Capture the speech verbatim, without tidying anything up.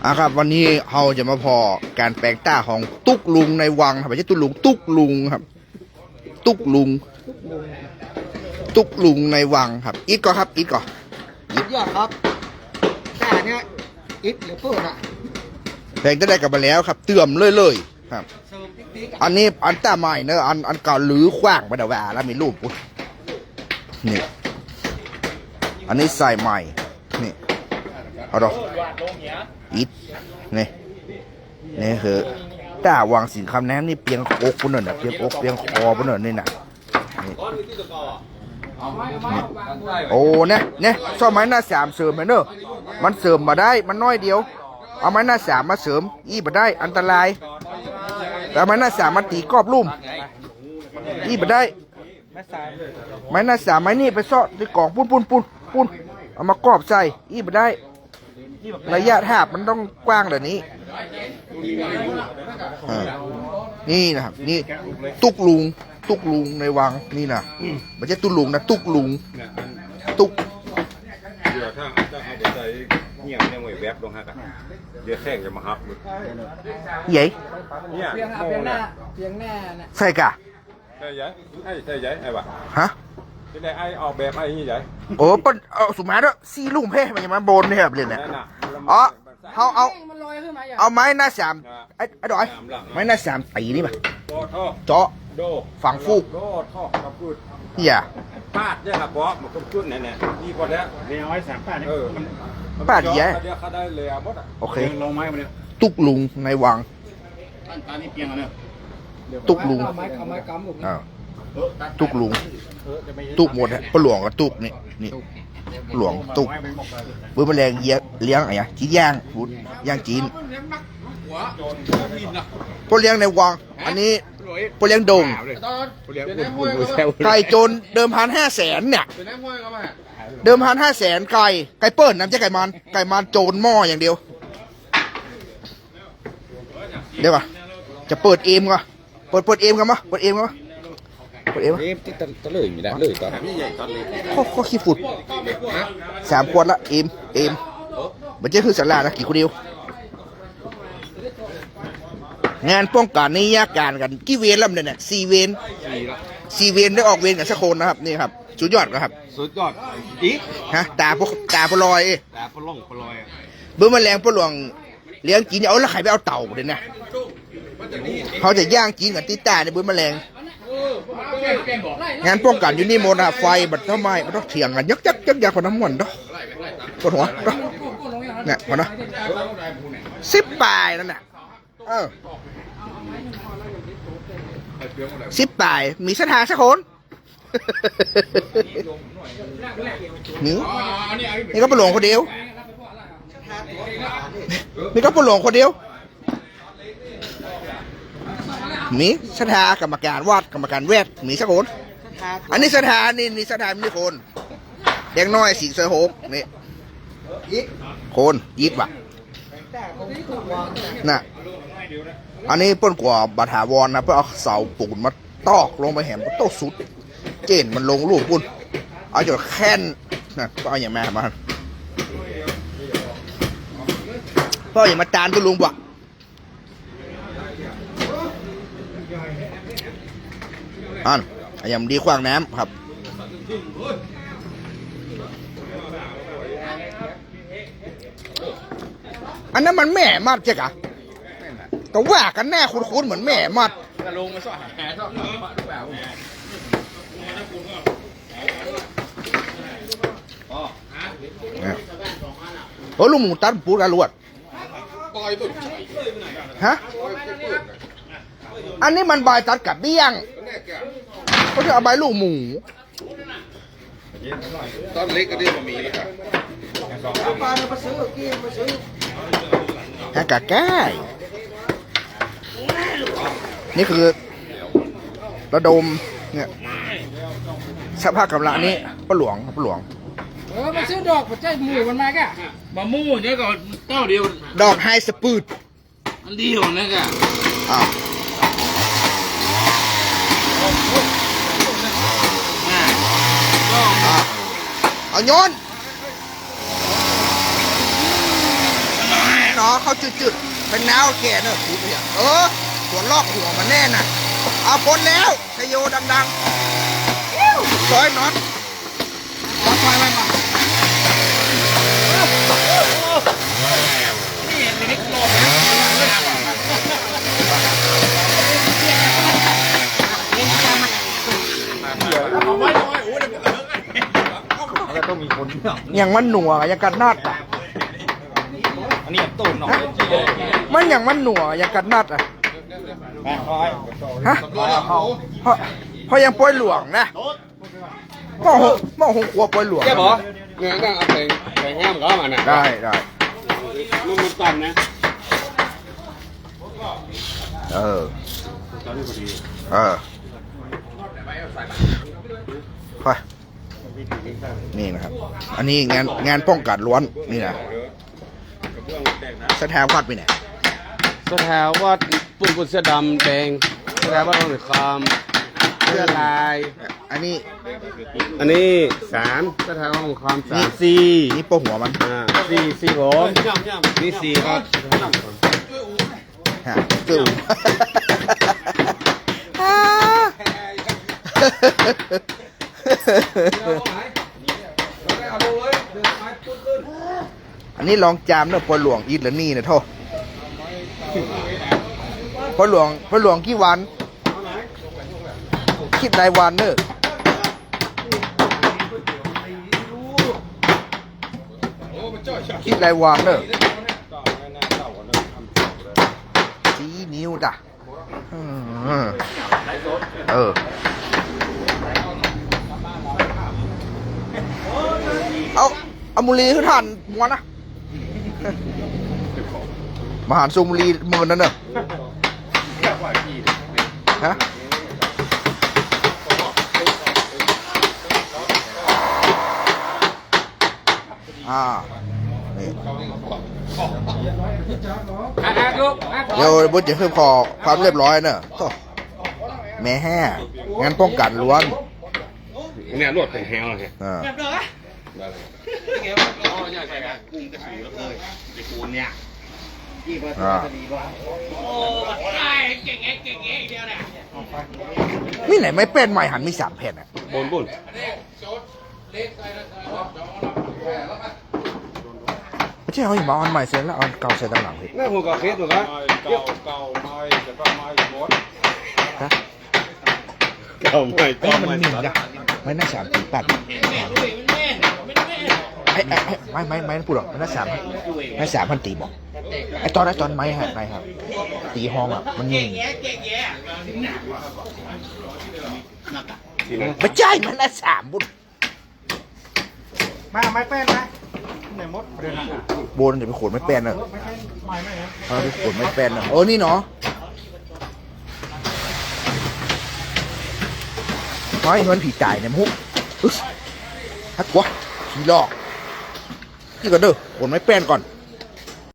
อ่ะครับ วันนี้เฮาจะมาผ่อก๋านแป๋งต้าของตุ๊กลุงในวังครับ บ่ใจ้ตุ๊ลุง ตุ๊กลุงครับ ตุ๊กลุง ตุ๊กลุงในวังครับ อิดก่อครับ อิดก่อ สุดยอดครับ ต้าเนี่ย อิดเหลือเปิ้นอะ แป๋งจะได้กลับมาแล้วครับ เติมเลยเลยครับ อันนี้อันต้าใหม่เนอะ อัน อันเก่ารื้อขว้างไปแล้ว ว่าแล้วมีรูปกู นี่ อันนี้ใส่ใหม่ นี่ เอาดอก อิด นี่ นี่คือ ต้าวังสิงห์คำแหนมนี่เปียงอกปุ้นเน่อ เปียงอกเปียงคอปุ้นเน่อ นี่นะ นี่ นี่ โอ้ เนี่ย เนี่ย ซ่อมไม้หน้าสามเสริมให้เน่อ มันเสริมบ่ได้ มันน้อยเดียว เอาไม้หน้าสามมาเสริม อี้บ่ได้ อันตราย เอาไม้หน้าสามมาตี๋กอบลุ่ม อี้บ่ได้ ไม้หน้าสาม ไม้นี่ไปเซาะในก๋องปุ้น ปุ้น ปุ้น ปุ้น เอามากอบใส่ อี้บ่ได้ ระยะทาบมันต้องกว้างแบบนี้ อ่า นี่นะครับ นี่ ตุ๊กลุง ตุ๊กลุงในวัง นี่นะ บ่ใจ้ตุ๊ลุงนะ ตุ๊กลุง เนี่ย อัน ตุ๊ก เดี๋ยวถ้า ถ้าเอาไปใส่เงี่ยงเนี่ยไว้แวบลงฮะ เดี๋ยวแข้งจะมาหักเลย เย้ย เนี่ย เปียงหน้า เปียงหน้าน่ะ ใส่ก่ะ ใส่ใหญ่ ไอ้ใส่ใหญ่ ไอ้วะ ฮะ จะได้ไอ้ออกแบบไอ้นี่ใหญ่ โอ้ เปิ้นเอาสุมาเด้อ สี่ลุ่มเพ่ มันจะมาโบนเนี่ยครับ เล่นเนี่ย นั่นน่ะ อ๋อ เขาเอา มันลอยขึ้นมาอย่าง เอาไม้หน้าสาม อ่ะ ไอ้ ไอ้ดอย สามหลัง ไม้หน้าสามตี๋นี่มา โดท่อ เจาะ โด ฝังฟูก โดท่อ กับฟืด เหีย ปาดเนี่ยครับ บอกมันก็จุดเนี่ย เนี่ย ดีกว่าแล้ว เดี๋ยวเอาไว้สามปาดเนี่ย เออ มัน ปาดเหีย เดี๋ยวเขาได้เลยหมดอะ โอเค เดี๋ยวลองไม้มาเนี่ย ตุ๊กลุงในวัง อันนี้เปียงอ่ะเนี่ย ตุ๊กลุง เอาไม้ เอาไม้กำลูก อ่า ตุ๊กลุง ตุ๊กหมดฮะ ป้อหลวงก็ตุ๊ก นี่ นี่ ป้อหลวงตุ๊ก เปิ้นมาแลงเยียะ เลี้ยงอะไรอะ จิ๊ดย่าง ย่างจีน ป้อเลี้ยงในวัง อันนี้ป้อเลี้ยงโด่ง ไก่โจรเดิมพันห้าแสนเนี่ย เดิมพันห้าแสน ไก่ ไก่เปิ้นนะ บ่ใจ้ไก่มาน ไก่มานโจรหม้ออย่างเดียว เดี๋ยวก่อน จะเปิดเอมก่อน เปิด เปิดเอมก่อนมา เปิดเอมก่อนมา เปิดเอมก่อน เอมติดตะ ตะเลยมีนะ เลยก่อน ข้อ ข้อขี้ฝุ่น สามขวดละ เอม เอม บ่ใจ้คือสาหร่ายนะ กิ๋นคนเดียว งานป้องกั๋นนี่แยกก๋านกั๋น กี่เวรแล้วเนี่ย สี่เวร สี่เวรได้ออกเวรกั๋นสักคนนะครับ นี่ครับ สุดยอดครับ สุดยอด อีก ฮะ ต๋าป้อ ต๋าป้อลอย ต๋าป้อหลวง ป้อลอยอะ เปิ้นมาแลงป้อหลวง เลี้ยงจีน เอาแล้วใผไปเอาเต่าเดี๋ยวนี้ เขาจะย่างจีนกั๋นตี้ต้าเนี่ย เปิ้นมาแลง งานป้องกั๋นอยู่นี่หมดนะ ไฟบ่ต้องไหม้ บ่ต้องเถียงกั๋น ยักยักยักยัก พอน้ำมันเนาะ ปวดหัวเนาะ เนี่ย พอนะ สิบปายนั่นน่ะ เออ สิบปาย มีศรัทธาสักคน นี่ นี่ก็ป้อหลวงคนเดียว นี่ก็ป้อหลวงคนเดียว มีศรัทธากรรมการวัด กรรมการแวด มีสักคน อันนี้ศรัทธา นี่ นี่ศรัทธา มีคน เด็กน้อยสิงห์ซอยหก นี่ คน ยิบว่ะ น่ะ อันนี้เปิ้นกั๋วบ่ถาวรนะ เปิ้นเอาเสาปูนมาตอกลงไปแหม โต้สุด เจ้นมันลงลูกปุ้น เอาจ๋นแค่นน่ะ เปิ้นเอาหยังมา มา เปิ้นเอาหยังมาตานตุ๊ลุงบ่ อัน อันยังดีขว้างน้ำครับ อันนั้นมันแม่มัดใจ้กะ ก็ว่ากั๋นแน่ คุ้นๆ เหมือนแม่มัด เนี่ย โอ้ ลูกหมูตัดปูดกะลวด ฮะ อันนี้มันบ่ายตัดกะเดี้ยง ก็จะเอาบ่ายลูกหมู ต้นเล็กก็ได้บ่มีเลยครับ ฮะ กะแก้ นี่คือ ระดม เนี่ย สภาพก๋ำลังนี้ ป้อหลวง ป้อหลวง เออ มาซื้อดอก บ่ใจ้หมู่มันมากะ บ่หมู่เนี่ยก็เต้าเดียว ดอกไฮสปีด อันเดียวนะกะ อ้าว อ่ะ อ่ะ เอาโยน เนาะ เข้าจืดๆ เป็นแนวแก่เนอะ เออ หัวลอกหัวมันแน่น่ะ เอาพ้นแล้ว ชโยดังๆ ร้อยน็อต มา มา มา มา มันก็ต้องมีคน อย่างมันหนัว อย่างกัดนัดอ่ะ อันนี้ต้นหน่อย มันอย่างมันหนัว อย่างกัดนัดอ่ะ แปดร้อย ฮะ เพราะ เพราะยังปอยหลวงนะ หม้อหง หม้อหงครัวปอยหลวง ใช่ปะ เนี่ย นั่งเอาแป้ง แป้งแห้งก็มานะ ได้ ได้ มัน มันตันนะ เออ เออ ไป นี่นะครับ อันนี้งาน งานป้องกัดล้วน นี่นะ สถาวัตรไปไหน สถาวัตร ปุ้น ปุ้นเสื้อดำแดง สถาวัตรห้องคอม เสื้อลาย อันนี้ อันนี้สาม สถาวัตรห้องคอม สาม นี่ สี่ นี่โป้หัวมัน อ่า สี่ สี่ ผม นี่สี่ครับ ฮะ จุ๊บ อันนี้ลองจามเนอะ ปอยหลวงอิดละนี่นะโถ่ ปอยหลวง ปอยหลวงกี่วัน คิดรายวันเนอะ คิดรายวันเนอะ สี่นิ้วจ้ะ อืม เออ เอา เอาบุหรี่หื้อถ่านมวนนะ มาหาสูบบุหรี่เมินนั่นเนอะ ฮะ อ่า นี่ เดี๋ยวเปิ้นจะหื้อขอความเรียบร้อยเนอะ โถ่ แม่แห่ งานป้องกัดล้วน เนี่ย ลวดเป็นแฮวเนี่ย อ่า อ่า มีไหนไม้แป้นไม้หันมีสามแผ่นอะ บนบุ่น ไม่ใช่ เอาหินมาเอาอันใหม่เสร็จแล้วเอาอันเก่าใส่ด้านหลังพี่ นั่นหัวกะเคสเหรอครับ ไม้เก่า เก่าไม้ แต่ก็ไม้หมด ฮะ เก่าไม้ เอ้ย เก่าไม้ มันมีจ้ะ ไม้หน้าสามตีปัด ไอ้ ไอ้ ไอ้ ไม้ ไม้ ไม้นั่นพูดหรอก ไม้หน้าสาม ไม้สามพันตีบอก ไอ้ตอน ไอ้ตอนไม้ฮะ ไม้ครับ ตีห้องอ่ะ มันมี ไม่ใช่ ไม้หน้าสามบุญ มา ไม้แป้นมา ไหนหมด โบนอย่าไปขนไม้แป้นเนอะ ไม่ใช่ไม้ ไม่นะ เอาไปขนไม้แป้นเนอะ เออ นี่เนาะ ไม้มันผีตายเนี่ยมุก อึ๊ส ฮักวะ ผีหลอก นี่ก่อนเด้อ ขนไม้แป้นก่อน